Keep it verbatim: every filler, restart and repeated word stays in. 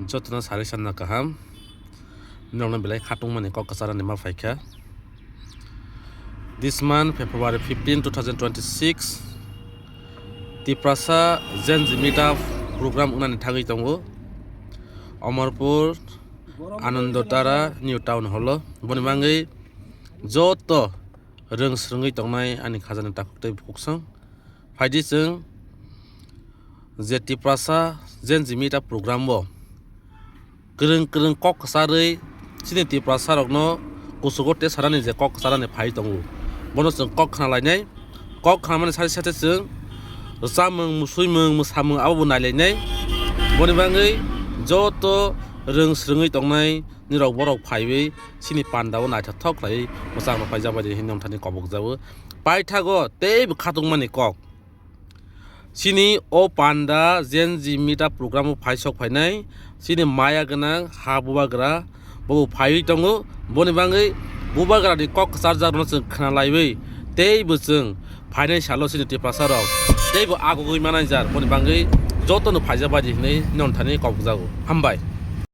Jotono sari sanna kaham. Nokno belai khatungmani kok kwcharani ma phaikha. This month, February fifteen, two thousand twenty-six, Tiprasa Gen Z Meetup program wngnani thangwi tongo Amarpur Anandotara New Town Hall o. Boni bagwi joto rwng swrwngwi tongnai ani khajani takhuk tei bukhuk song. Phaidi chwng je Tiprasa Gen Z Meetup program o kwrwng kwrwng kok kwcharwi chini Tiprasa rokno kuchugo tei sanani je kok kwcharani phai tongo, bono chwng kok khna lainai. Kok khnamani sari sari chwng chamung, musui mung, mwsamung abo bo nailainai. Boni bagwi joto rwng swrwngwi tongnai nirok borok phaiwi chini panda o naithothok khlaiwi mwchang rok paijak bai di hinwi nongthani kobok jago. Paithago teibo khatungmani kok. Chini o panda Gen Z Meetup program o phai sok phainai chini maya gwnang ha bubagra bobo phaiwi tongo. Boni bagwi bubagrani kok kwcharjakrokno chwng khna laiwi teibo chwng phainai salo chini Tiprasa rok teibo agugwi manai jar. Boni bagwi jotono phaijak bai di hinwi nongthani kobok jago. Hambai.